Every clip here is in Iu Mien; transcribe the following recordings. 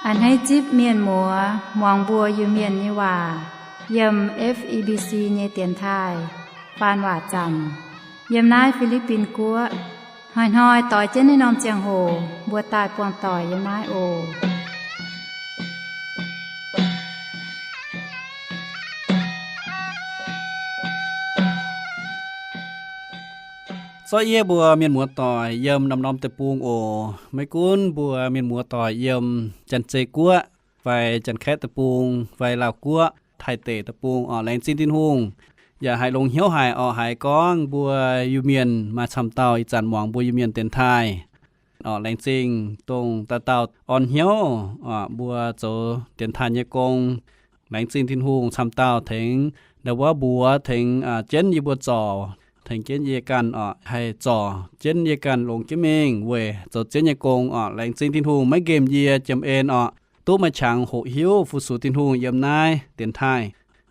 A'hneiv zipv mienh muoz muangx mbuo Iu-Mienh nyei waac yiem F E B C nyei dienx taaih faan waac zanc yiem naaiv Fi^li^bin Guoqv. Hnoi-hnoi doix jienv naaiv norm ziangh hoc mbuo daaih buangh doic yiem naaiv oc. Zorqv yie mbuo mienh muoz doic yiem norm-norm deic-bung oc. Maiv gunv mbuo mienh muoz doic yiem Janx-Zei Guoqv fai Janx-Kaeqv deic-bung fai Laauh Guoqv, Taiv deic deic-bung oc, laengz zingh Tin-Hungh. Yaac haiz longx hnyouv haic oc, haiz gorngv mbuo Iu-Mienh maaih camv dauh ih zanc muangx mbuo Iu-Mienh dienx taaih oc. Laengz zingh dongh dauh dauh orn hnyouv oc, mbuo zoux dienx taaih nyei gong. Laengz zingh Tin-Hungh camv dauh tengx ndau wuov mbuox tengx jienv yie mbuo zorc, tengx jienv yie ganh oc, haih zorc jienv yie ganh longx jienv mingh weic zoux Ziouv nyei gong oc. Laengz zingh Tin-Hungh maiv nqemh yie jiem en oc, duqv maaih qangx hoqc hiuv fu-sux Tin-Hungh yiem naaiv dienx taaih.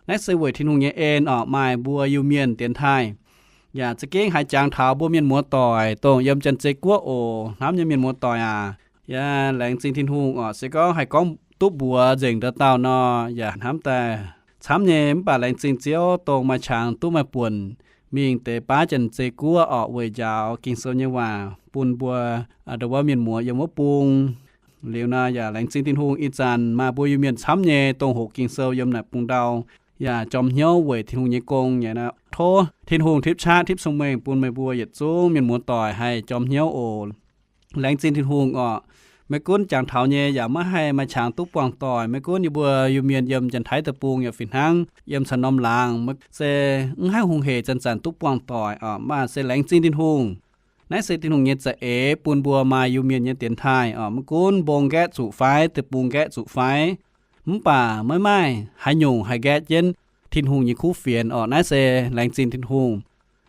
Naaiv se weic Tin-Hungh nyei en oc, maaih mbuo Iu-Mienh dienx taaih. Yaac za'gengh haiz jangx taux mbuo mienh muoz doic dongh yiem Janx-Zei Guoqv oc. Hnamv nyei mienh muoz doic aac, yaac laengz zingh Tin-Hungh oc. Se gorngv haih gorngv duqv mbuox nzengc ndau dauh nor, yaac hnamv daaih camv nyei. Mv baac laengz zingh Ziouv dongh maaih qangx duqv maaih buonc mingh deix baav Janx-Zei Guoqv oc, weic njaaux Ging-Sou nyei waac bun mbuo ndau wuov mienh muoz yiem wuov bung. Liuz nor yaac laengz zingh Tin-Hungh ih zanc maaih mbuo Iu-Mienh camv nyei dongh hoqc Ging-Sou yiem naaic bung ndau, yaac jorm hnyouv weic Tin-Hungh nyei gong. Yaac tov Tin-Hungh tipv qaqv tipv cong-mengh bun meih mbuo yietc zungv mienh muoz doic haih jorm hnyouv oc. Laengz zingh Tin-Hungh oc. Maiv gunv jangx taux nyei yaac maiv haih maaih qangx duqv buangh doic. Maiv gunv yie mbuo Iu-Mienh yiem Janx-Taiv deic-bung yaac fih hnangv, yiem caux norm laangz se mv haih hungh hec zanc-zanc duqv buangh doic oc. Mv baac se laengz zingh Tin-Hungh. Naaiv se Tin-Hungh nyei za'eix bun mbuo maaih Iu-Mienh nyei dienx taaih oc. Maiv gunv mbong nqaeqv zuqc fai deic-bung nqaeqv zuqc fai, mv baac maiv maaih haaix nyungc haih nqaeqv jienv Tin-Hungh nyei kuv fienx oc. Naaiv se laengz zingh Tin-Hungh.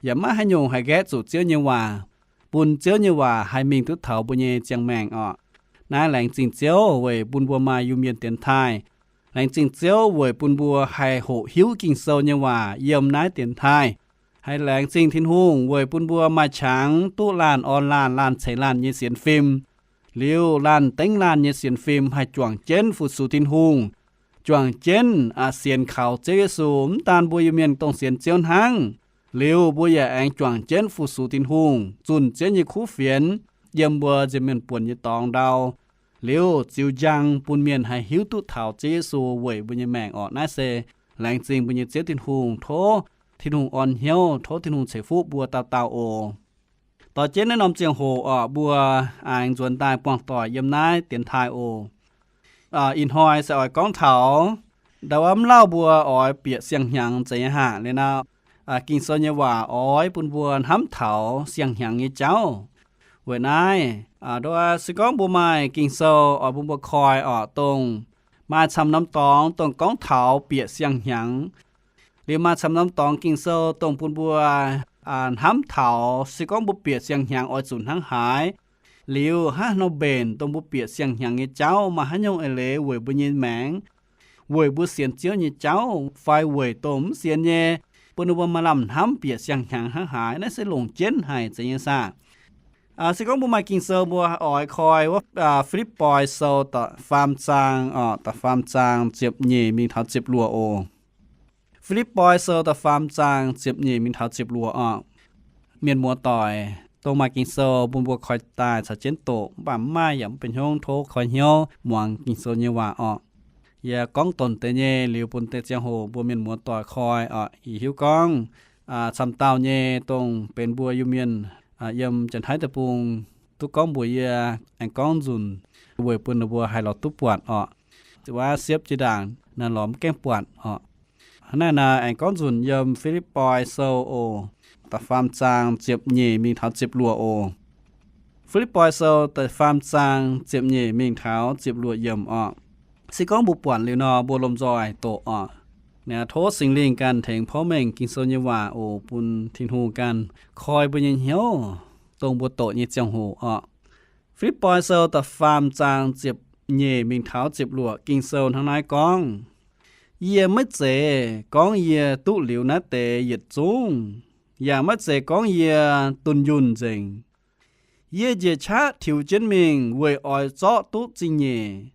Yaac maiv haaix nyungc haih nqaeqv zuqc Ziouv nyei waac bun Ziouv nyei waac haih mingh duqv taux mbuo nyei ziangh maengc oc. Naaiv laengz zingh Ziouv weic bun mbuo maaih Iu-Mienh dienx taaih. Laengz zingh Ziouv weic bun mbuo haih hoqc hiuv Ging-Sou nyei waac yiem naaiv dienx taaih. Haih laengz zingh Tin-Hungh weic bun mbuo maaih qangx duqv laanh orn laanh, laanh ceix laanh nyei sienx fim. Liuz laanh dengv laanh nyei sienx fim haih juangc jienv fu-sux Tin-Hungh, juangc jienv sienx kaux Ziouv Yesu. Mv daan mbuo Iu-Mienh dongh sienx Ziouv hnangv, liuz mbuo yaac aengx juangc jienv fu-sux Tin-Hungh, zunh Ziouv nyei kuv fienx yiem mbuo nziex mienh buonc nyei dorngx ndau, liuz ziux njang bun mienh haih hiuv duqv taux Ziouv Yesu weic mbuo nyei maengc oc. Naaiv se laengz zingh mbuo nyei Ziouv Tin-Hungh. Tov Tin-Hungh orn hnyouv, tov Tin-Hungh ceix fuqv mbuo dauh dauh oc. Dorh jienv naaiv norm ziangh hoc oc, mbuo aengx nzuonx daaih buangh doic yiem naaiv dienx taaih oc. Ih hnoi se oix gorngv taux ndau wuov mv lauh mbuo oix bieqc siang-hnyangx zeiz nyei haah. Liuz nor, Ging-Sou nyei waac oix bun mbuo hnamv taux siang-hnyangx nyei jauv. Weic naaiv, ndau wuov se gorngv mbuo maaih Ging-Sou oix bun mbuo koi oc, dongh maaih camv norm dorngx dongh gorngv taux bieqc siang-hnyangx. Liuz maaih camv norm dorngx Ging-Sou dongh bun mbuo hnamv taux se gorngv mbuo bieqc siang-hnyangx oix zuqc hnangv haaix. Liuz hnangv nor mbenc dongh mbuo bieqc siang-hnyangx nyei jauv maaih haaix nyungc eix leiz weic mbuo nyei maengc, weic mbuo sienx Ziouv nyei jauv, fai weic dongh mv sienx nyei, bun ninh mbuo maaih lamh hnamv bieqc siang-hnyangx hnangv haaix. Naaiv se longc jienv haic zeiz nyei saah. Se gorngv mbuo maaih Ging-Sou mbuo oix koi wuov Fi^lipv^poi Sou da'faam zaang oc, da'faam zaang ziepc nyeic mingh taux ziepc luoqc oc. Fi^lipv^poi Sou da'faam zaang ziepc nyeic mingh taux ziepc luoqc oc. Mienh muoz doic, dongh maaih Ging-Sou bun mbuo koi daaih caux jienv doqc, mv baac mv maaih yaac mv benx hnyouv, tov koi hnyouv muangx Ging-Sou nyei waac oc. Yie gorngv donc deix nyei liuz bun deix ziangh hoc mbuo mienh muoz doic koi oc. Yie hiuv gorngv camv dauh nyei dongh benx mbuo Iu-Mienh yiem Janx-Taiv deic-bung duqv gorngv mbuox yie aengx gorngv nzunc weic bun ninh mbuo haih lorz duqv buatc oc. Wuov siepv jiex ndaangc naaiv lorz mv gaengh buatc oc. Hnangv naaiv nor aengx gorngv nzunc yiem Fi^lipv^poi Sou oc, da'faam zaang ziepc nyeic mingh taux ziepc luoqc oc. Fi^lipv^poi Sou da'faam zaang ziepc nyeic mingh taux ziepc luoqc yiemc oc. Se gorngv mbuo buatc liuz nor mbuo lomh nzoih doqc oc. Naaiv tov Singx Lingh ganh tengx porv mengh Ging-Sou nyei waac oc, bun Tin-Hungh ganh koi mbuo nyei hnyouv dongh mbuo doqc nyei ziangh hoc oc. Fi^lipv^poi Sou da'faam zaang ziepc nyeic mingh taux ziepc luoqc Ging-Sou hnangv naaiv gorngv, Yie maiv zeiz gorngv yie duqv liuz naaiv deix yietc zungv, yaac maiv zeiz gorngv yie dunh yunh nzengc. Yie njiec qaqv tiux jienv mingh weic oix zorqv duqv zingh nyeic.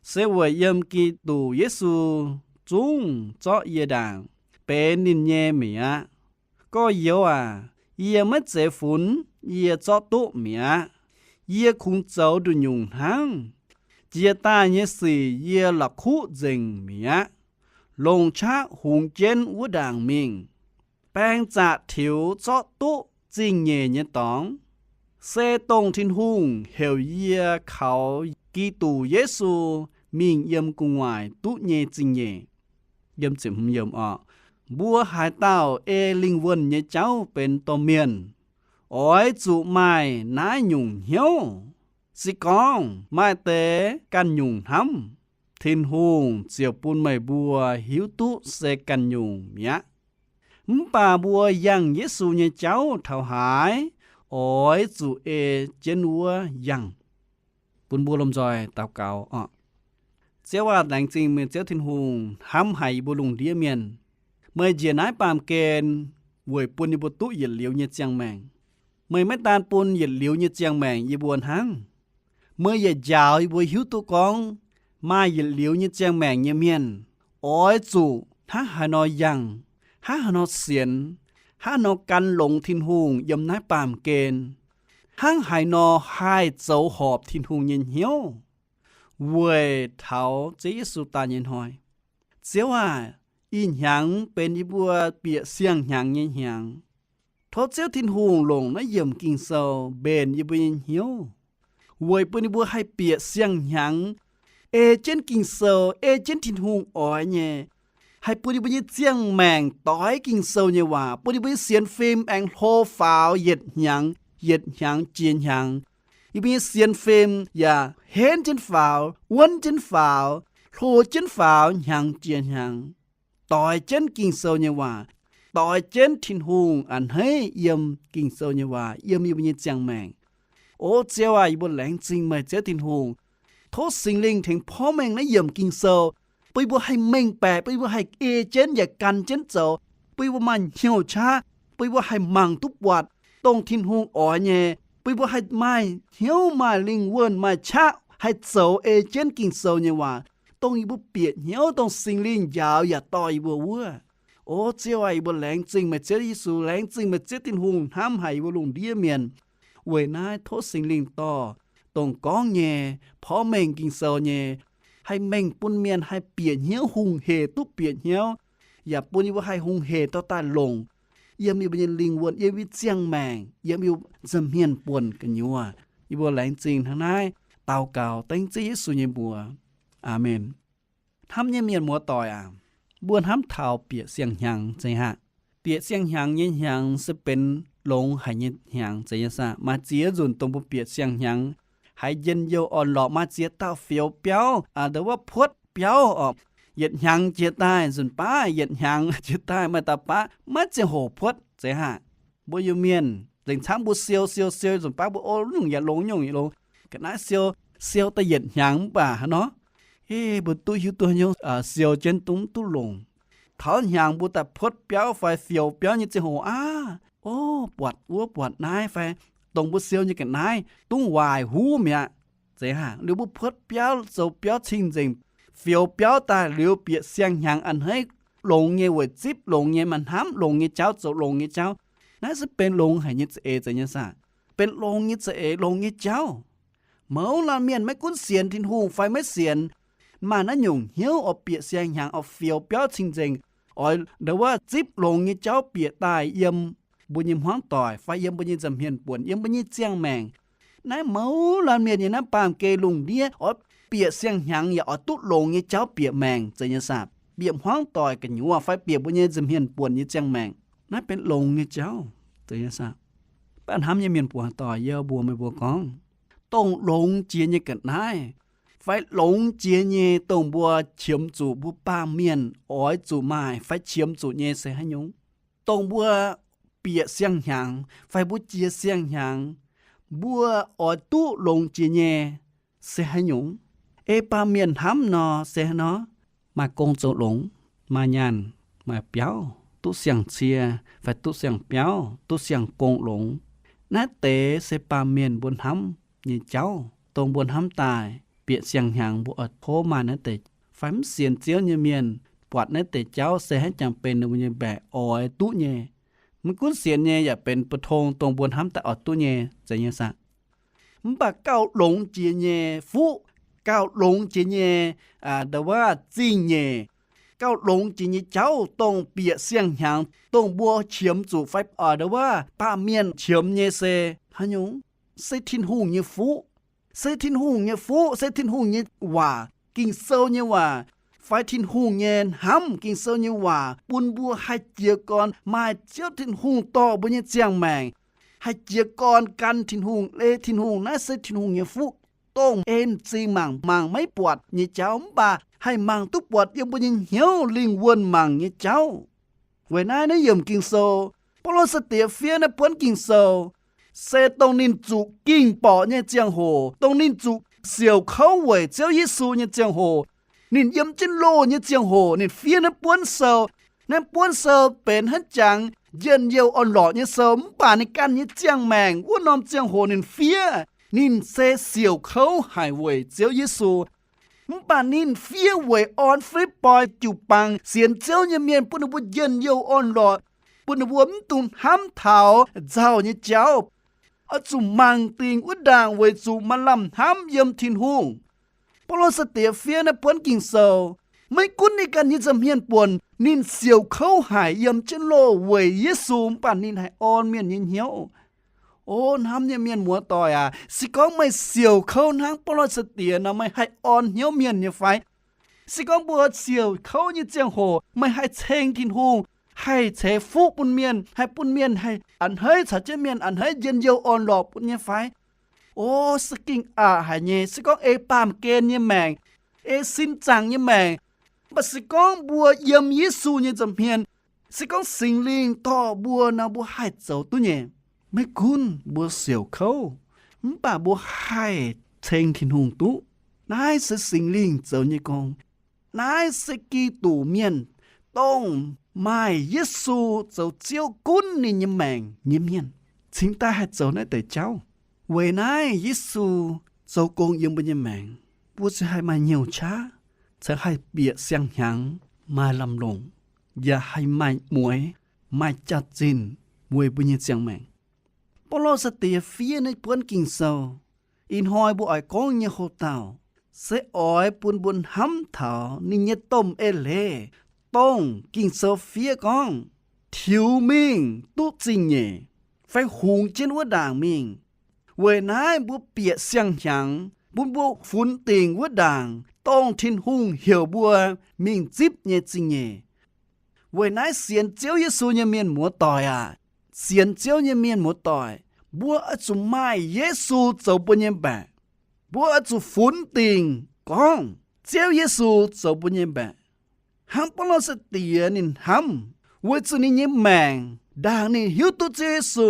se weic yiem Giduc Yesu zungv zorqv yie ndaangc, benx ninh nyei mi'aqv. Gorx-youz aac, yie maiv zeiz funx yie zorqv duqv mi'aqv. Yie kungx zoux nduqc nyungc hnangv. Jiex daaih nyei sic yie la'kuqv nzengc mi'aqv, longc qaqv hungx jienv wuov ndaangc mingh. Baeng zaqc tiux zorqv duqv zingh nyeic nyei dorngx, se dongh Tin-Hungh heuc yie kaux Giduc Yesu mingh yiem gu'nguaaic duqv nyei zingh nyeic. Mbuo haaix dauh ei lingh wuonh nyei jauv benx domh mienh, oix zuqc maaih naaiv nyungc hnyouv. Se gorngv maaih deix ganh nyungc hnamv, Tin-Hungh ziouc bun meih mbuo hiuv duqv se ganh nyungc mi'aqv. Mv baac mbuo yangh Yesu nyei jauv taux haaix, oix zuqc ei jienv wuov yangh. Bun mbuo lomh nzoih daux gaux oc. Ziouv aac, laengz zingh meih Ziouv Tin-Hungh hnamv haic yie mbuo lungh ndiev mienh. Meih njiec naaiv baamh gen weic bun yie mbuo duqv yietc liuz nyei ziangh maengc. Meih maiv daan bun yietc liuz nyei ziangh maengc yie mbuo hnangv. Meih yaac njaaux yie mbuo hiuv duqv gorngv maaih yietc liuz nyei ziangh maengc nyei mienh oix zuqc hnangv haaix nor yangh, hnangv haaix nor sienx, hnangv haaix nor gan longx Tin-Hungh yiem naaiv baamh gen, hnangv haaix nor haih zoux horpc Tin-Hungh nyei hnyouv weic taux Ziouv Yesu daaih nyei hnoi. Ziouv aac, ih hnyangx benx yie mbuo bieqc siang-hnyangx nyei hnyangx. Tov Ziouv Tin-Hungh longc naaiv yiemc Ging-Sou mbenc yie mbuo nyei hnyouv, weic bun yie mbuo haih bieqc siang-hnyangx, ei jienv Ging-Sou, ei jienv Tin-Hungh oix nyei, haih bun yie mbuo nyei ziangh maengc doix Ging-Sou nyei waac, bun yie mbuo nyei sienx fim aengx hlo faaux yietc hnyangx, yietc hnyangx jiex hnyangx. Yie mbuo nyei sienx fim yaac henv jienv faaux, wuonv jienv faaux, hlo jienv faaux hnyangx jiex hnyangx, doix jienv Ging-Sou nyei waac, doix jienv Tin-Hungh a'hneiv yiem Ging-Sou nyei waac yiem yie mbuo nyei ziangh maengc. O Ziouv aac, yie mbuo laengz zingh meih Ziouv Tin-Hungh. Tov Singx Lingh tengx porv mengh naaiv yiemc Ging-Sou, bun yie mbuo haih mengh baeqc, bun yie mbuo haih ei jienv yaac gan jienv zoux, bun yie mbuo maaih hnyouv qaqv, bun yie mbuo haih mangc duqv buatc dongh Tin-Hungh oix nyei, bun yie mbuo haih maaih hnyouv, maaih lingh wuonh, maaih qaqv haih zoux ei jienv Ging-Sou nyei waac, dongh yie mbuo bieqc hnyouv, dongh Singx Lingh njaaux yaac dorh yie mbuo wuov. O Ziouv aac, yie mbuo laengz zingh meih Ziouv Yesu, laengz zingh meih Ziouv Tin-Hungh hnamv haic yie mbuo lungh ndiev mienh. Weic naaiv tov Singx Lingh dorh dongh gorngv nyei, porv mengh Ging-Sou nyei, haih mengh bun mienh haih bieqc hnyouv, hungh hec duqv bieqc hnyouv, yaac bun yie mbuo haih hungh hec dorh daaih longc yiem yie mbuo nyei lingh wuonh, yiem yie mbuo ziangh maengc, yiem yie mbuo nza'hmien buonc gu'nyuoz. Yie mbuo laengz zingh hnangv naaiv daux gaux dengv Ziouv Yesu nyei mbuox. Aamen. Hnamv nyei mienh muoz-doic aac, mbuo hnamv taux bieqc siang-hnyangx zeiz haac? Bieqc siang-hnyangx nyei hnyangx se benx longx haic nyei hnyangx zeiz nyei saah? Maaih ziex nzunc dongh mbuo bieqc siang-hnyangx haiz njien-youh orn-lorqc, maaih ziex dauh fioux biauv, aa, ndau wuov puotv biauv oc. Yietc hnyangx jiex daaih nzunc baav, yietc hnyangx jiex daaih maaih dauh baav, maiv ziangh hoc puotv zeiz haac? Mbuo Iu-Mienh nzengc camv mbuo siou siou siou nzunc baav mbuo o nyungc yaac longx, nyungc yaac longx. Ga'naaiv siou, siou daaih yietc hnyangx mv baac haaix nor, e, mbuo duqv hiuv duqv hnyouv siou jienv dungv duqv longc. Taux hnyangx mbuo daaih puotv biauv fai fioux biauv nyei ziangh hoc aqv, o, buatc wuov buatc naaiv fai dongh mbuo siou nyei ga'naaiv dungv waaic huv mi'aqv. Zeiz haac? Liuz mbuo puotv biauv, zoux biauv cing-nzengc, fioux biauv daaih liuz bieqc siang-hnyangx a'hneiv longx nyei, weic zipv longx nyei, maaih hnamv longx nyei jauv, zoux longx nyei jauv. Naaiv se benx longx haic nyei za'eix zeiz nyei saah? Benx longx nyei za'eix, longx nyei jauv. Mouz laanh mienh maiv gunv sienx Tin-Hungh fai maiv sienx, maaih naaiv nyungc hnyouv oix bieqc siang-hnyangx, oix fioux biauv cing-nzengc, oix ndau wuov zipv longx nyei jauv bieqc daaih yiem mbuo nyei hmuangv doic fai yiem mbuo nyei nza'hmien buonc, yiem mbuo nyei ziangh maengc. Naaiv mouz laanh mienh nyei naaiv baamh gen lungh ndiev oix bieqc siang-hnyangx yaac oix duqv longx nyei jauv bieqc maengc zeiz nyei saah? Bieqc hmuangv doic gu'nyuoz fai bieqc mbuo nyei nza'hmien buonc nyei ziangh maengc, naaiv benx longx nyei jauv zeiz nyei saah? Mv baac hnamv nyei mienh muoz-doic, yie mbuox meih mbuo gorngv, dongh longx jiex nyei ga'naaiv fai longx jiex nyei dongh mbuo qiemx zuqc mbuo baamh mienh oix zuqc maaih fai qiemx zuqc nyei se haaix nyungc? Dongh mbuo bieqc siang-hnyangx fai mbuo jiex siang-hnyangx, mbuo oix duqv longx jiex nyei se haaix nyungc? Ei baamh mienh hnamv nor se haaix nor? Maaih gong zoux longx, maaih nyaanh, maaih biauv, duqv siang-cie fai duqv siang-biauv, duqv siang-gong longx. Naaiv deix se baamh mienh mbuo hnamv nyei jauv, dongh mbuo hnamv daaih bieqc siang-hnyangx mbuo oix tov maaih naaiv deix fai mv sienx Ziouv nyei mienh buatc naaiv deix jauv se hnangv jangx benx ninh mbuo nyei mbaeqc oix duqv nyei. Maiv gunv sienx nyei yaac benx bu tong dongh mbuo hnamv daaih oix duqv nyei, zeiz nyei saah? Mv baac gauh longx jiex nyei fuqv, gauh longx jiex nyei ndau-waav zingh nyeic, gauh longx jiex nyei jauv dongh bieqc siang-hnyangx dongh mbuo qiemx zuqc fai ndau-waav baamh mienh qiemx nyei se haaix nyungc? Se Tin-Hungh nyei fuqv. Se Tin-Hungh nyei fuqv, se Tin-Hungh nyei waac, Ging-Sou nyei waac, fai Tin-Hungh nyei hnamv, Ging-Sou nyei waac, bun mbuo haih jiez gorn maaih Ziouv Tin-Hungh dorh mbuo nyei ziangh maengc, haih jiez gorn gan Tin-Hungh, leih Tin-Hungh. Naaiv se Tin-Hungh nyei fuqv, dongh en zingh mangc, mangc maiv buatc nyei jauv, mv baac haih mangc duqv buatc yiem mbuo nyei hnyouv lingh wuonh mangc nyei jauv. Weic naaiv, naaiv yiemc Ging-Sou, Baulo sai-diex fiev naaiv buonv Ging-Sou, se dongh ninh zuqc ging-borqc nyei ziangh hoc, dongh ninh zuqc siouc kouv weic Ziouv Yesu nyei ziangh hoc, ninh yiem jienv loh nyei ziangh hoc ninh fiev naaiv buonv sou. Naaiv buonv sou benx hnangv jangx njien-youh orn-lorqc nyei sou, mv baac ninh ganh nyei ziangh maengc wuov norm ziangh hoc ninh fiev, ninh se siouc kouv haic weic Ziouv Yesu. Mv baac ninh fiev weic orn Fi^lipv^poi jiu-baang sienx Ziouv nyei mienh, bun ninh mbuo njien-youh orn-lorqc, bun ninh mbuo mv dungx hnamv taux nzauh nyei jauv, oix zuqc mangc dingc wuov ndaangc weic zuqc maaih lamh hnamv yiem Tin-Hungh. Baulo sai-diex fiev naaiv buonv Ging-Sou, maiv gunv ninh ganh nyei nza'hmien buonc ninh siouc kouv haic yiem jienv loh weic Yesu, mv baac ninh haih orn mienh nyei hnyouv. O hnamv nyei mienh muoz-doic aac, se gorngv meih siouc kouv hnangv Baulo sai-diex nor, meih haih orn hnyouv mienh nyei fai? Se gorngv mbuo siouc kouv nyei ziangh hoc meih haih ceng Tin-Hungh, haih ceix fuqv bun mienh, haih bun mienh haih a'hneiv caux jienv mienh a'hneiv njien-youh orn-lorqc bun nyei fai? O, se ging-aqc haic nyei. Se gorngv ei baamh gen nyei maengc, ei sin zaangc nyei maengc, mv baac se gorngv mbuo yiem Yesu nyei nza'hmien, se gorngv Singx Lingh dorh mbuo nor, mbuo haih zoux duqv nyei. Maiv gunv mbuo siouc kouv, mv baac mbuo haih ceng Tin-Hungh duqv. Naaiv se Singx Lingh zoux nyei gong. Naaiv se Giduc Mienh, dongh maaih Yesu zoux Ziouv gunv ninh nyei maengc nyei mienh, cingx daaih haih zoux naaiv deix jauv. Weic naaiv Yesu zoux gong yiem mbuo nyei maengc, mbuo cingx haih maaih nyouc qaqv, cingx haih bieqc siang-hnyangx, maaih lamh longc, yaac haih maaih mueix, maaih jaax-zinh weic mbuo nyei ziangh maengc. Baulo sai-diex fiev naaiv buonv Ging-Sou, ih hnoi mbuo oix gorngv nyei houx-dauh, se oix bun mbuo hnamv taux ninh nyei domh eix leiz, dongh Ging-Sou fiev gorngv, tiux mingh duqv zingh nyeic, fai hungx jienv wuov ndaangc mingh. Weic naaiv mbuo bieqc siang-hnyangx, bun mbuo funx dingc wuov ndaangc dongh Tin-Hungh heuc mbuo mingh zipv nyei zingh nyeic. Weic naaiv sienx Ziouv Yesu nyei mienh muoz-doic aac, sienx Ziouv nyei mienh muoz-doic, mbuo oix zuqc maaih Yesu zoux mbuo nyei mbaeqc. Mbuo oix zuqc funx dingc gorngv Ziouv Yesu zoux mbuo nyei mbaeqc. Hnangv Baulo sai-diex ninh hnamv, weic zuqc ninh nyei maengc ndaangc ninh hiuv duqv Ziouv Yesu,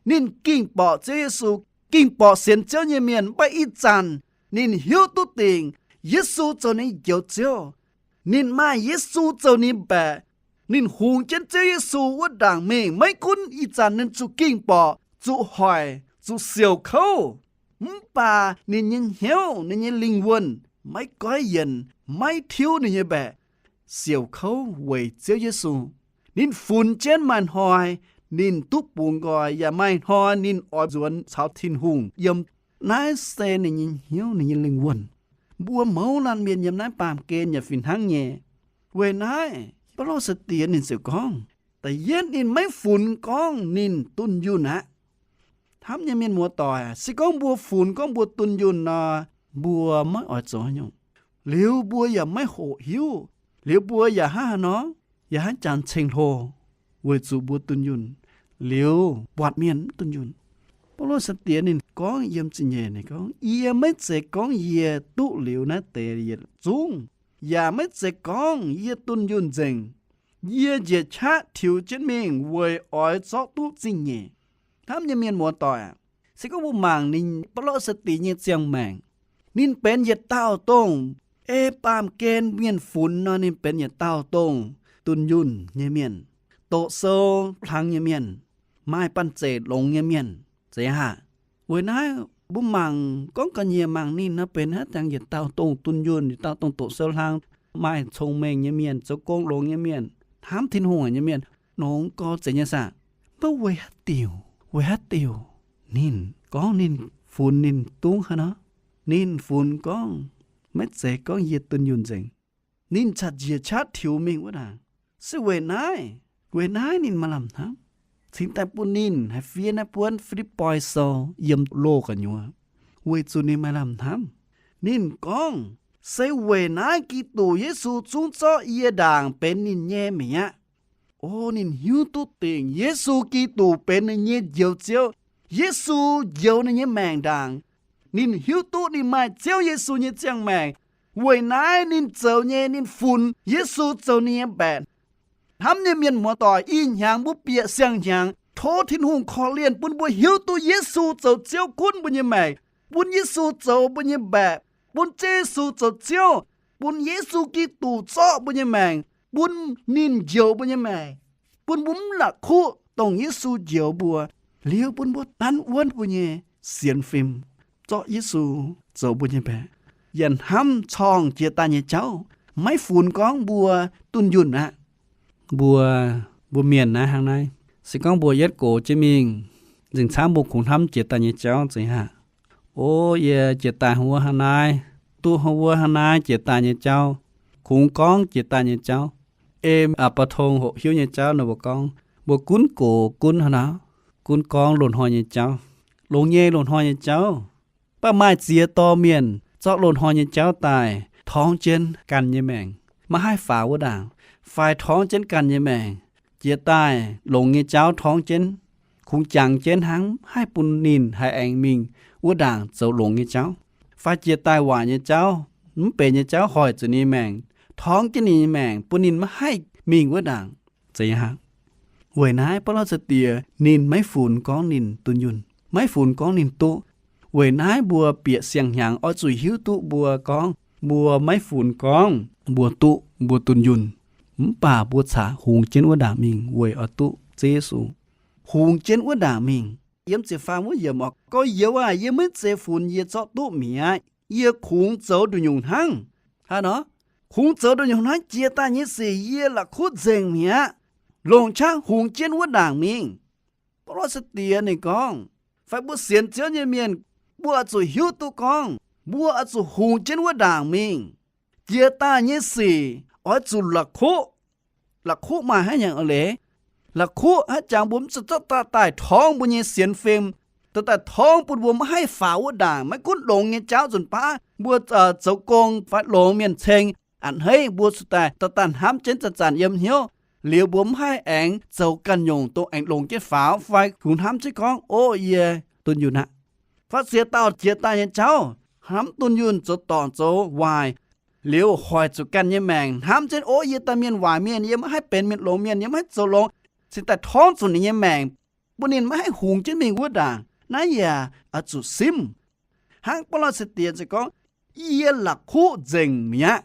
ninh ging-borqc Ziouv Yesu, ging-borqc sienx Ziouv nyei mienh, mv baac ih zanc ninh hiuv duqv dingc Yesu zoux ninh Njoux Ziouv. Ninh maaih Yesu zoux ninh mbaeqc. Ninh hungx jienv Ziouv Yesu wuov ndaangc mingh, maiv gunv ih zanc ninh zuqc ging-borqc, zuqc hoic, zuqc siouc kouv, mv baac ninh nyei hnyouv, ninh nyei lingh wuonh maiv goiv yienc, maiv tiuv ninh nyei mbaeqc, siouc kouv weic Ziouv Yesu. Ninh funx jienv maaih hnoi ninh duqv bungx nqoi, yaac maaih hnoi ninh oix nzuonx caux Tin-Hungh yiem. Naaiv se ninh nyei hnyouv, ninh nyei lingh wuonh. Mbuo mouz laanh mienh yiem naaiv baamh gen yaac fih hnangv nyei. Weic naaiv Baulo sai-diex ninh ziouc gorngv, da'yietv ninh maiv funx gorngv ninh dunh yunh aqv. Hnamv nyei mienh muoz-doic, se gorngv mbuo funx gorngv mbuo dunh yunh nor, mbuo maiv oix zoux haaix nyungc. Liuz mbuo yaac maiv hoqc hiuv. Liuz mbuo yaac hnangv haaix nor, yaac hnangv janx ceng-hlo, weic zuqc mbuo dunh yunh, liuz buatc mienh mv dunh yunh. Baulo sai-diex ninh gorngv yiem zingh nyeic, ninh gorngv, yie maiv zeiz gorngv yie duqv liuz naaiv deix yietc zungv, yaac maiv zeiz gorngv yie dunh yunh nzengc. Yie njiec qaqv tiux jienv mingh weic oix zorqv duqv zingh nyeic. Hnamv nyei mienh muoz-doic, se gorngv mbuo mangc ninh Baulo sai-diex nyei ziangh maengc, ninh benx yietc dauh dongh ei baamh gen mienh funx nor, ninh benx yietc dauh dongh dunh yunh nyei mienh, doqc sou hlang nyei mienh, maaih banh zeic longx nyei mienh, zeiz haac? Weic naaiv Mbuo mangc gorngv ga'nyiec mangc ninh nor benx haaix dangx yietc dauh dongh dunh yunh, yietc dauh dongh doqc sou hlang, maaih cong-mengh nyei mienh, zoux gong longx nyei mienh, hnamv Tin-Hungh haic nyei mienh, nongx gorx zeiz nyei saah? Mv baac weic haaix diuc, weic haaix diuc ninh gorngv ninh funx ninh dungv haaix nor? Ninh funx gorngv maiv zeiz gorngv yie dunh yunh nzengc. Ninh caux njiec qaqv tiux mingh wuov ndaangc. Se weic naaiv, weic naaiv ninh maaih lamh hnamv. Cingx daaih bun ninh haih fiev naaiv buonv Fi^lipv^poi Sou yiem loz gu'nyuoz, weic zuqc ninh maaih lamh hnamv. Ninh gorngv, se weic naaiv Giduc Yesu zungv zorqv yie ndaangc benx ninh nyei mi'aqv. O, ninh hiuv duqv dingc Yesu Giduc benx ninh nyei Njoux Ziouv. Yesu njoux ninh nyei maengc ndaangc. Ninh hiuv duqv ninh maaih Ziouv Yesu nyei ziangh maengc. Weic naaiv ninh zoux nyei, ninh funx Yesu zoux ninh nyei mbaeqc. Hnamv nyei mienh muoz-doic, ih hnyangx mbuo bieqc siang-hnyangx, tov Tin-Hungh korv-lienh bun mbuo hiuv duqv Yesu zoux Ziouv gunv mbuo nyei maengc, bun Yesu zoux mbuo nyei mbaeqc, bun Ziouv Yesu zoux Ziouv, bun Yesu Giduc zorqv mbuo nyei maengc, bun ninh njoux mbuo nyei maengc, bun mbuo mv la'kuqv dongh Yesu njoux mbuo, liuz bun mbuo nanv wuonv mbuo nyei sienx fim, zorqv Yesu zoux mbuo nyei mbaeqc, yaac hnamv corngh jiex daaih nyei jauv, maiv funx gorngv mbuo dunh yunh aqv. Mbuo, mbuo mienh naaiv hnangv naaiv, se gorngv mbuo yietv gox jienv mingh, nzengc camv mbuo kungx hnamv jiex daaih nyei jauv zeiz haac. O, yie jiex daaih hnangv wuov hnangv naaiv, duqv hnangv wuov hnangv naaiv jiex daaih nyei jauv, kungx gorngv jiex daaih nyei jauv. Em, aa, ba'tong hoqc hiuv nyei jauv nor mbuo gorngv, mbuo gunv gox gunv hnangv naaiv, gunv gorngv loz-hnoi nyei jauv, longx nyei loz-hnoi nyei jauv. Mv baac maaih ziex dorh mienh zorqv loz-hnoi nyei jauv daaih torngv jienv ganh nyei maengc, maiv haih faaux wuov ndaangc, fai torngv jienv ganh nyei maengc, jiex daaih longx nyei jauv torngv jienv, kungx jangx jienv hnangv, haih bun ninh haih aengx mingh wuov ndaangc zoux longx nyei jauv, fai jiex daaih waaic nyei jauv, mv benx nyei jauv hoic zuqc ninh nyei maengc, torngv jienv ninh nyei maengc, bun ninh maiv haih mingh wuov ndaangc. Zeiz aqv. Weic naaiv Baulo caux diex ninh maiv funx gorngv ninh dunh yunh, maiv funx gorngv ninh duqv. Weic naaiv mbuo bieqc siang-hnyangx oix zuqc hiuv duqv mbuo gorngv mbuo maiv funx gorngv mbuo duqv, mbuo dunh yunh, mv baac mbuo caqv hungx jienv wuov ndaangc mingh weic oix duqv Ziouv Yesu. Hungx jienv wuov ndaangc mingh. Yiem ziepc faam wuov yiemc oc, gorx-youz aah, yie maiv zeiz funx yie zorqv duqv mi'aqv. Yie kungx zoux nduqc nyungc hnangv. Hnangv nor, kungx zoux nduqc nyungc hnangv jiex daaih nyei sic yie la'kuqv nzengc mi'aqv. Longc qaqv hungx jienv wuov ndaangc mingh. Baulo caux diex ninh gorngv, fai mbuo sienx Ziouv nyei mienh, mbuo oix zuqc hiuv duqv gorngv mbuo oix zuqc hungx jienv wuov ndaangc mingh. Jiex daaih nyei sic oix zuqc la'kuqv. La'kuqv maaih haaix nyungc eix leiz? La'kuqv haaix jangx mbuo mv zuqc zorqv daaih daaih torngv mbuo nyei sienx fim, daaih daaih torngv bun mbuo maiv haih faaux wuov ndaangc. Maiv gunv longx nyei jauv nzunc baav mbuo zoux gong fai longx mienh ceng, a'hneiv mbuo zuqc daaih daaih daaih hnamv jienv zanc-zanc yiem hnyouv, liuz mbuo mv haih aengx zoux ganh nyungc dongh aengx longx jienv faaux fai kungx hnamv jienv gorngv, o, yie dunh yunh aqv. Fai ziex dauh jiex daaih nyei jauv hnamv dunh yunh, zoux dorngc zoux waaic, liuz hoic zuqc ganh nyei maengc, hnamv jienv, o, yie daaih mienh waaic mienh, yie maiv haih benx mienh longx mienh, yie maiv haih zoux longx, cingx daaih torngv zuqc ninh nyei maengc, bun ninh maiv haih hungx jienv mingh wuov ndaangc. Naaiv yaac oix zuqc simv. Hnangv Baulo caux diex ziouc gorngv, yie la'kuqv nzengc mi'aqv.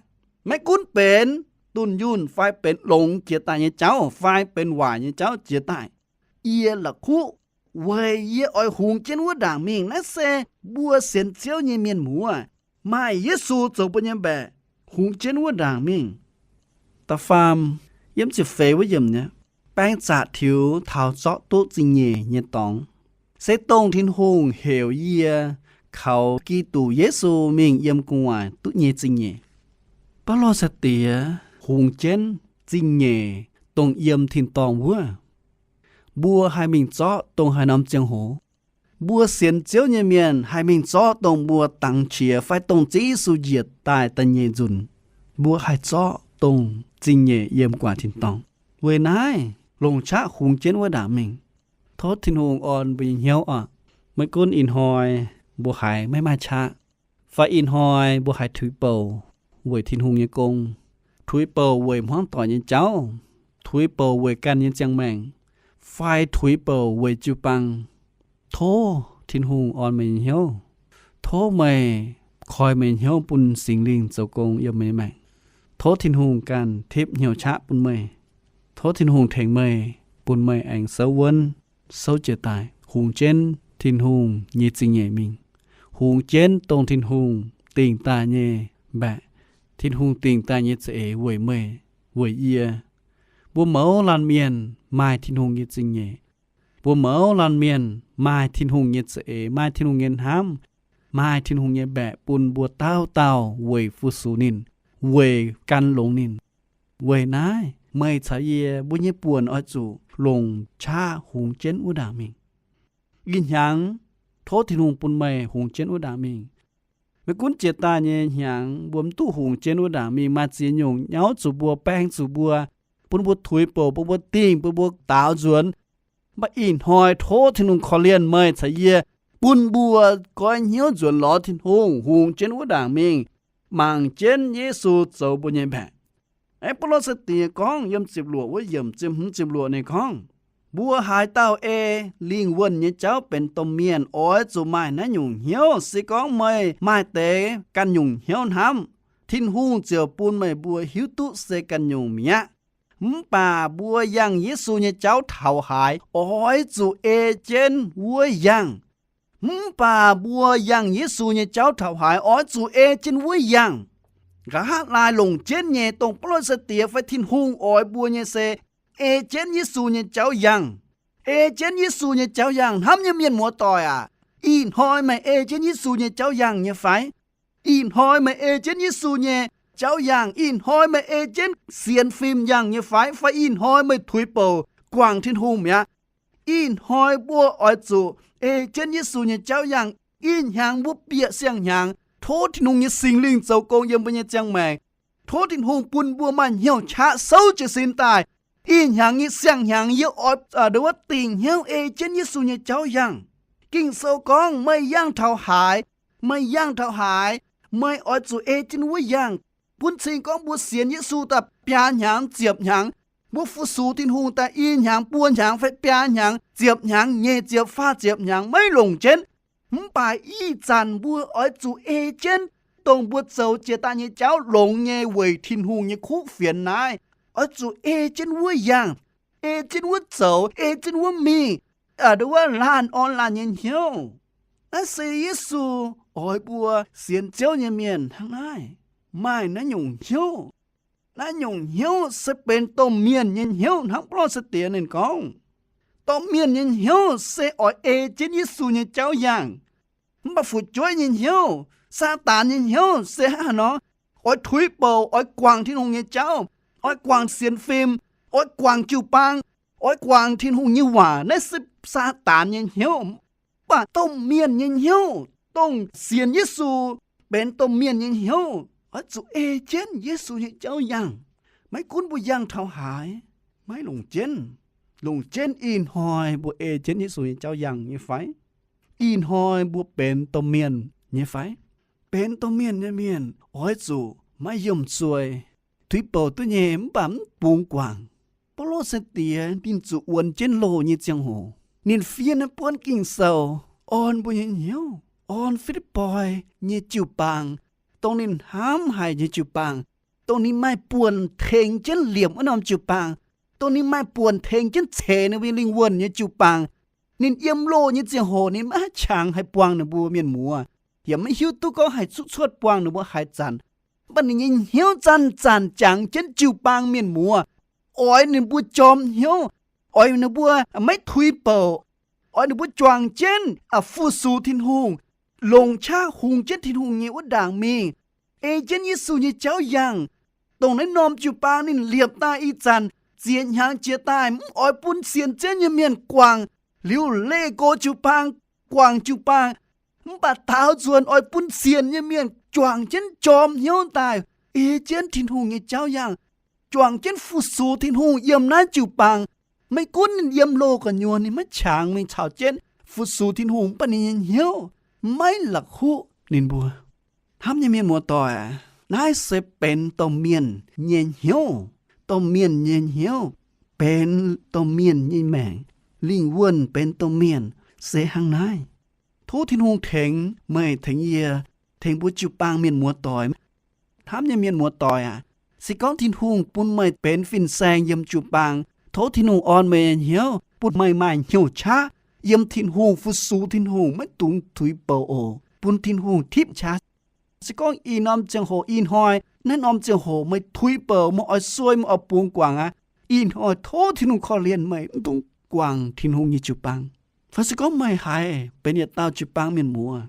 Maiv gunv benx dunh yunh fai benx longx jiex daaih nyei jauv fai benx waaic nyei jauv jiex daaih, yie la'kuqv weic yie oix hungx jienv wuov ndaangc mingh. Naaiv se mbuo sienx Ziouv nyei mienh muoz, maaih Yesu zoux mbuo nyei mbaeqc, hungx jienv wuov ndaangc mingh. Da'faam, yiem ziepc feix wuov yiemc nyei, baeng zaqc tiux taux zorqv duqv zingh nyeic nyei dorngx, se dongh Tin-Hungh heuc yie kaux Giduc Yesu mingh yiem gu'nguaaic duqv nyei zingh nyeic. Baulo caux diex hungx jienv zingh nyeic dongh yiem tin-dorngh wuov. Mbuo haih mingh zorqv dongh haaix norm ziangh hoc? Mbuo sienx Ziouv nyei mienh haih mingh zorqv dongh mbuo dangx qiex fai dongh Ziouv Yesu njiec daaih da'nyeic nzunc. Mbuo haih zorqv dongh zingh nyeic yiem gu'nguaaic tin-dorngh. Weic naaiv longc qaqv hungx jienv wuov ndaangc mingh. Tov Tin-Hungh orn mbuo nyei hnyouv oc. Maiv gunv ih hnoi mbuo haiz maiv maaih qaqv, fai ih hnoi mbuo haiz tuix bouc weic Tin-Hungh nyei gong, tuix bouc weic hmuangv doic nyei jauv, tuix bouc weic ganh nyei ziangh maengc, fai tuix bouc weic jiu-baang, tov Tin-Hungh orn meih nyei hnyouv. Tov meih koi meih nyei hnyouv bun Singx Lingh zoux gong yiem meih nyei maengc. Tov Tin-Hungh ganh tipv hnyouv qaqv bun meih. Tov Tin-Hungh tengx meih, bun meih aengx souv wuonv, souv jiez daaih, hungx jienv Tin-Hungh nyei zingh nyeic mingh. hungx jienv dongh Tin-Hungh dingc daaih nyei mbaeqc, Tin-Hungh dingc daaih nyei za'eix weic meih, weic yie. Mbuo mouz laanh mienh maaih Tin-Hungh nyei zingh nyeic. Mbuo mouz laanh mienh maaih Tin-Hungh nyei za'eix, maaih Tin-Hungh nyei hnamv, maaih Tin-Hungh nyei mbaeqc bun mbuo dauh dauh weic fu-sux ninh, weic gan longx ninh. Weic naaiv meih caux yie mbuo nyei buonc oix zuqc longc qaqv hungx jienv wuov ndaangc mingh. Ih hnyangx tov Tin-Hungh bun meih hungx jienv wuov ndaangc mingh. Maiv gunv jiex daaih nyei hnyangx mbuo mv duqv hungx jienv wuov ndaangc mingh, maaih ziex nyungc nyauv zuqc mbuo, baeng zuqc mbuo, bun mbuo tuix bouc, bun mbuo dingh, bun mbuo daaux nzuonx. Mv baac ih hnoi tov Tin-Hungh korv-lienh meih caux yie, bun mbuo goiv hnyouv nzuonx lorz Tin-Hungh, hungx jienv wuov ndaangc mingh, mangc jienv Yesu zoux mbuo nyei mbaeqc. Aeqv, Baulo sai-diex gorngv yiem ziepc luoqc wuov yiemc, ziepc hmz ziepc luoqc ninh gorngv, mbuo haaix dauh ei lingh wuonh nyei jauv benx domh mienh, oix zuqc maaih naaiv nyungc hnyouv. Se gorngv meih maaih deix ganh nyungc hnyouv hnamv, Tin-Hungh ziouc bun meih mbuo hiuv duqv se ganh nyungc mi'aqv. Mv baac mbuo yangh Yesu nyei jauv taux haaix, oix zuqc ei jienv wuov yangh. Mv baac mbuo yangh Yesu nyei jauv taux haaix, oix zuqc ei jienv wuov yangh. Nqa'haav laai longc jienv nyei, dongh Baulo sai-diex fai Tin-Hungh oix mbuo nyei se ei jienv Yesu nyei jauv yangh. Ei jienv Yesu nyei jauv yangh. Hnamv nyei mienh muoz-doic aac, ih hnoi meih ei jienv Yesu nyei jauv yangh nyei fai? Ih hnoi meih ei jienv Yesu nyei jauv yangh. Ih hnoi meih ei jienv sienx fim yangh nyei fai? Fai ih hnoi meih tuix bouc guangc Tin-Hungh mi'aqv? Ih hnoi mbuo oix zuqc ei jienv Yesu nyei jauv yangh. Ih hnyangx mbuo bieqc siang-hnyangx, tov Tin-Hungh nyei Singx Lingh zoux gong yiem mbuo nyei ziangh maengc. Tov Tin-Hungh bun mbuo maaih hnyouv qaqv souv jiez sin daaih. Ih hnyangx nyei siang-hnyangx yie oix, aa, nduov dingc hnyouv ei jienv Yesu nyei jauv yangh. Ging-Sou gorngv, meih yangh taux haaix, meih yangh taux haaix, meih oix zuqc ei jienv wuov yangh. Bun cing gorngv mbuo sienx Yesu daaih biaa hnyangx ziepc hnyangx, mbuo fu-sux Tin-Hungh daaih i hnyangx buo hnyangx fai biaa hnyangx ziepc hnyangx, nyic ziepc, faah ziepc hnyangx maiv longc jienv. Mv baac ih zanc mbuo oix zuqc ei jienv dongh mbuo zoux jiex daaih nyei jauv longx nyei weic Tin-Hungh nyei kuv fienx naaiv. Oix zuqc ei jienv wuov yangh, ei jienv wuov zoux, ei jienv wuov mingh, aa, nduov wuov laanh orn laanh nyei hnyouv. Naaiv se Yesu oix mbuo sienx Ziouv nyei mienh hnangv naaiv maaih naaiv nyungc hnyouv. Naaiv nyungc hnyouv se benx domh mienh nyei hnyouv hnangv Baulo sai-diex ninh gorngv. Domh mienh nyei hnyouv se oix ei jienv Yesu nyei jauv yangh. Mv baac fu'jueiv nyei hnyouv, Saadaan nyei hnyouv se hnangv haaix nor? Oix tuix bouc, oix guangc Tin-Hungh nyei jauv, oix guangc sienx fim, oix guangc jiu-baang, oix guangc Tin-Hungh nyei waac. Naaiv se Saadaan nyei hnyouv. Mv baac domh mienh nyei hnyouv, dongh sienx Yesu, benx domh mienh nyei hnyouv, oix zuqc ei jienv Yesu nyei jauv yangh. Maiv gunv mbuo yangh taux haaix, maiv longc jienv. Longc jienv ih hnoi mbuo ei jienv Yesu nyei jauv yangh nyei fai? Ih hnoi mbuo benx domh mienh nyei fai? Benx domh mienh nyei mienh oix zuqc maiv yiemh zueih. Tuix bouc duqv nyei mv baac mv bungx guangc. Baulo sai-diex ninh zuqc wuonx jienv loh nyei ziangh hoc, ninh fiev naaiv buonv Ging-Sou orn mbuo nyei hnyouv, orn Fi^lipv^poi nyei jiu-baang, dongh ninh hnamv haic nyei jiu-baang, dongh ninh maaih buonc tengx jienv liepc wuov norm jiu-baang, dongh ninh maaih buonc tengx jienv ceix ninh mbuo lingh wuonh nyei jiu-baang. Ninh yiem loh nyei ziangh hoc ninh maiv haih qangx haih buangh ninh mbuo mienh muoz, yaac maiv hiuv duqv gorngv haih cuotv cuotv buangh ninh mbuo haaix zanc. Mv baac ninh nyei hnyouv zanc-zanc jangx jienv jiu-baang mienh muoz, oix ninh mbuo jorm hnyouv, oix ninh mbuo maiv tuix bouc, oix ninh mbuo juangc jienv fu-sux Tin-Hungh, longc qaqv hungx jienv Tin-Hungh nyei wuov ndaangc mingh, ei jienv Yesu nyei jauv yangh. Dongh naaiv norm jiu-baang ninh liepc daaih ih zanc ziex hnyangx jiex daaih mv oix bun sienx Ziouv nyei mienh guangc, liuz leih go jiu-baang, guangc jiu-baang. Mv baac daaux nzuonx oix bun sienx nyei mienh juangc jienv jorm hnyouv daaih, ei jienv Tin-Hungh nyei jauv yangh, juangc jienv fu-sux Tin-Hungh yiem naaiv jiu-baang. Maiv gunv ninh yiem loh gu'nyuoz ninh maiv qangx mingh caux jienv fu-sux Tin-Hungh, mv baac ninh nyei hnyouv maiv la'kuqv ninh mbuo. Hnamv nyei mienh muoz-doic, naaiv se benx domh mienh nyei hnyouv. Domh mienh nyei hnyouv benx domh mienh nyei maengc. Lingh wuonh benx domh mienh se hnangv naaiv. Tov Tin-Hungh tengx meih, tengx yie, tengx mbuo jiu-baang mienh muoz-doic. Hnamv nyei mienh muoz-doic aac, se gorngv Tin-Hungh bun meih benx fin-saeng yiem jiu-baang, tov Tin-Hungh orn meih nyei hnyouv, bun meih maaih hnyouv qaqv yiem Tin-Hungh, fu-sux Tin-Hungh, maiv dungx tuix bouc oc. bun Tin-Hungh tipv qaqv. Se gorngv ih norm ziangh hoc, ih hnoi naaiv norm ziangh hoc meih tuix bouc, meih oix suei, meih oix bungx guangc aqv, ih hnoi tov Tin-Hungh korv-lienh meih, mv dungx guangc Tin-Hungh nyei jiu-baang. Fai se gorngv meih haiz benx yietc dauh jiu-baang mienh muoz,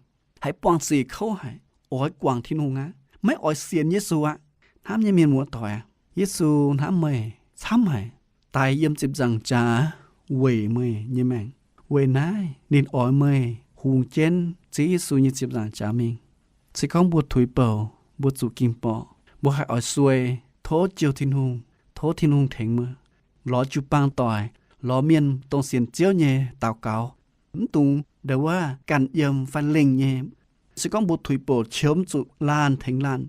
haiz buangh sic kouv haic, oix guangc Tin-Hungh aqv, maiv oix sienx Yesu aqv, hnamv nyei mienh muoz-doic aac, Yesu hnamv meih camv haic, daic yiem ziepc nzaangc jaax weic meih nyei maengc. Weic naaiv ninh oix meih hungx jienv Ziouv Yesu nyei ziepc nzaangc jaax mingh. Se gorngv mbuo tuix bouc, mbuo zuqc ging borqc, mbuo haih oix suei, tov jouh Tin-Hungh, tov Tin-Hungh tengx meih. Lorz jiu-baang doic, lorz mienh dongh sienx Ziouv nyei daux gaux. Mv dungx nda'wuov ganh yiem fai lengh nyei. Se gorngv mbuo tuix bouc, qiemx zuqc laanh tengx laanh.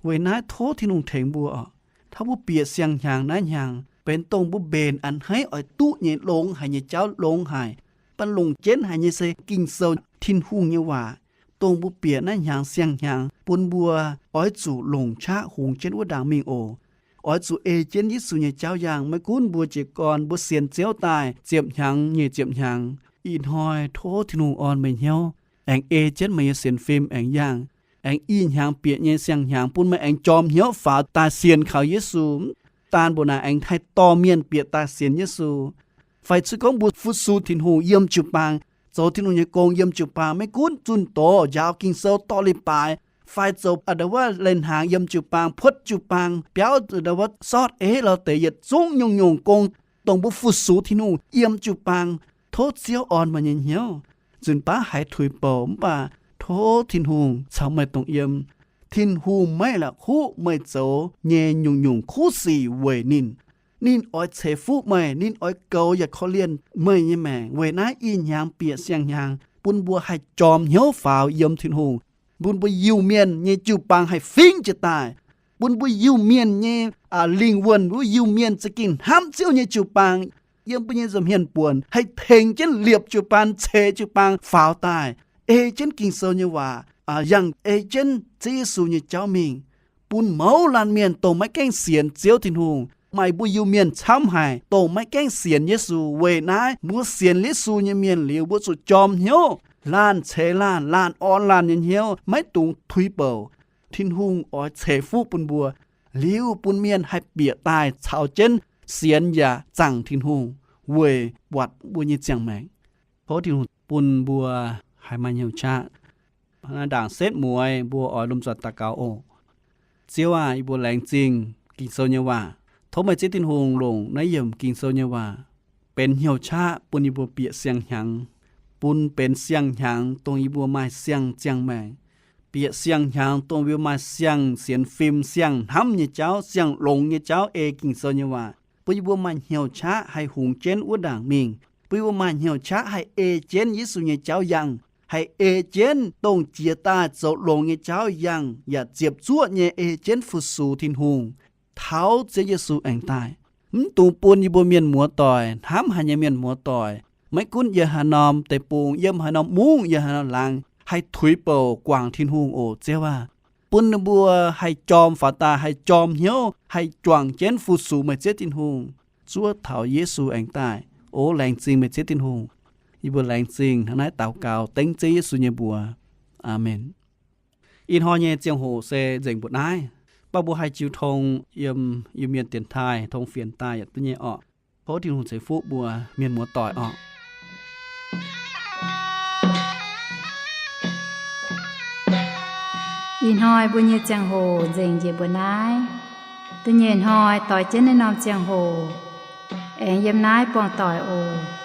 Weic naaiv tov Tin-Hungh tengx mbuo oc. Tov mbuo bieqc siang-hnyangx naaiv hnyangx benx dongh mbuo mbenc a'hneiv oix duqv nyei, longx haic nyei jauv, longx haic, mv baac longc jienv haic nyei se Ging-Sou, Tin-Hungh nyei waac, dongh mbuo bieqc naaiv hnyangx siang-hnyangx bun mbuo oix zuqc longc qaqv hungx jienv wuov ndaangc mingh oc. Oix zuqc ei jienv Yesu nyei jauv yangh. Maiv gunv mbuo jiez gorn, mbuo sienx Ziouv daaih ziepc hnyangx nyei ziepc hnyangx, ih hnoi tov Tin-Hungh orn meih hnyouv, aengx ei jienv meih nyei sienx fim aengx yangh, aengx ih hnyangx bieqc nyei siang-hnyangx bun meih aengx jorm hnyouv faaux daaih sienx kaux Yesu. Mv daan mbuo naaic aengx haih dorh mienh bieqc daaih sienx Yesu. Fai se gorngv mbuo fu-sux Tin-Hungh yiem jiu-baang, zoux Tin-Hungh nyei gong yiem jiu-baang, maiv gunv zunh doz, njaaux Ging-Sou, dorh leiz-baaix, fai zoux nda'wuov leiz-hnaangx yiem jiu-baang, puotv jiu-baang, biauv nda'wuov sortv eiv lorh deix, yietc zungv nyungc-nyungc gong dongh mbuo fu-sux Tin-Hungh yiem jiu-baang. Tov Ziouv orn meih nyei hnyouv. Nzunc baav haiz tuix bouc mv baac tov Tin-Hungh caux meih dongh yiem. Tin-Hungh maiv la'kuqv meih zoux nyei nyungc-nyungc kuv sic weic ninh. Ninh oix ceix fuqv meih, ninh oix goux yaac korv-lienh meih nyei maengc. Weic naaiv ih hnyangx bieqc siang-hnyangx bun mbuo haih jorm hnyouv faaux yiem Tin-Hungh, bun mbuo Iu-Mienh nyei jiu-baang haih fingx jiez daaih, bun mbuo Iu-Mienh nyei lingh wuonh, mbuo Iu-Mienh za'gengh hnamv Ziouv nyei jiu-baang, yiem mbuo nyei nza'hmien buonc haih tengx jienv liepc jiu-baang, ceix jiu-baang faaux daaih, ei jienv Ging-Sou nyei waac, yangh ei jienv Ziouv Yesu nyei jauv mingh, bun mouz laanh mienh dongh maiv gaengh sienx Ziouv Tin-Hungh. Maaih mbuo Iu-Mienh camv haic dongh maiv gaengh sienx Yesu. Weic naaiv mbuo sienx Yesu nyei mienh liuz, mbuo zuqc jorm hnyouv, laanh ceix laanh, laanh orn laanh nyei hnyouv, maiv dungx tuix bouc. Tin-Hungh oix ceix fuqv bun mbuo, liuz bun mienh haih bieqc daaih caux jienv sienx yaac zaangc Tin-Hungh weic buatc mbuo nyei ziangh maengc. Tov Tin-Hungh bun mbuo haih maaih hnyouv qaqv. Naaiv ndaangc setv mueiz mbuo oix lomh nzoih daux gaux oc. Ziouv aah! Yie mbuo laengz zingh Ging-Sou nyei waac. Tov meih Ziouv Tin-Hungh longc naaiv yiemc Ging-Sou nyei waac benx hnyouv qaqv bun yie mbuo bieqc siang-hnyangx, bun benx siang-hnyangx dongh yie mbuo maaih siang ziangh maengc, bieqc siang-hnyangx dongh yie mbuo maaih siang sienx fim, siang hnamv nyei jauv, siang longx nyei jauv ei Ging-Sou nyei waac, bun yie mbuo maaih hnyouv qaqv haih hungx jienv wuov ndaangc mingh, bun yie mbuo maaih hnyouv qaqv haih ei jienv Yesu nyei jauv yangh, haih ei jienv dongh jiex daaih zoux longx nyei jauv yangh, yaac ziepc zuoqv nyei ei jienv fu-sux Tin-Hungh taux Ziouv Yesu aengx daaih. Mv dungx bun yie mbuo mienh muoz-doic, hnamv haic nyei mienh muoz-doic, maiv gunv yiem haaix norm deic-bung, yiem haaix norm mungv, yiem haaix norm laangz, haih tuix bouc guangc Tin-Hungh oc, Ziouv aah! Bun ninh mbuo haih jorm faaux daaih, haih jorm hnyouv, haih juangc jienv fu-sux meih Ziouv Tin-Hungh zuov taux Yesu aengx daaih. O laengz zingh meih Ziouv Tin-Hungh. Yie mbuo laengz zingh hnangv naaiv daux gaux dengv Ziouv Yesu nyei mbuox. Aamen. Ih hnoi nyei ziangh hoc se nzengc mbuoqc naaiv, mv baac mbuo haih jiu tong yiem Iu-Mienh dienx taaih tong fienx daaih yaac duqv nyei orqc. Tov Tin-Hungh ceix fuqv mbuo mienh muoz-doic orqc. Ih hnoi mbuo nyei ziangh hoc nzengc njiec mbuoqc naaiv. Da'nyeic hnoi doix jienv naaiv norm ziangh hoc aengx yiem naaiv buangh doic oc.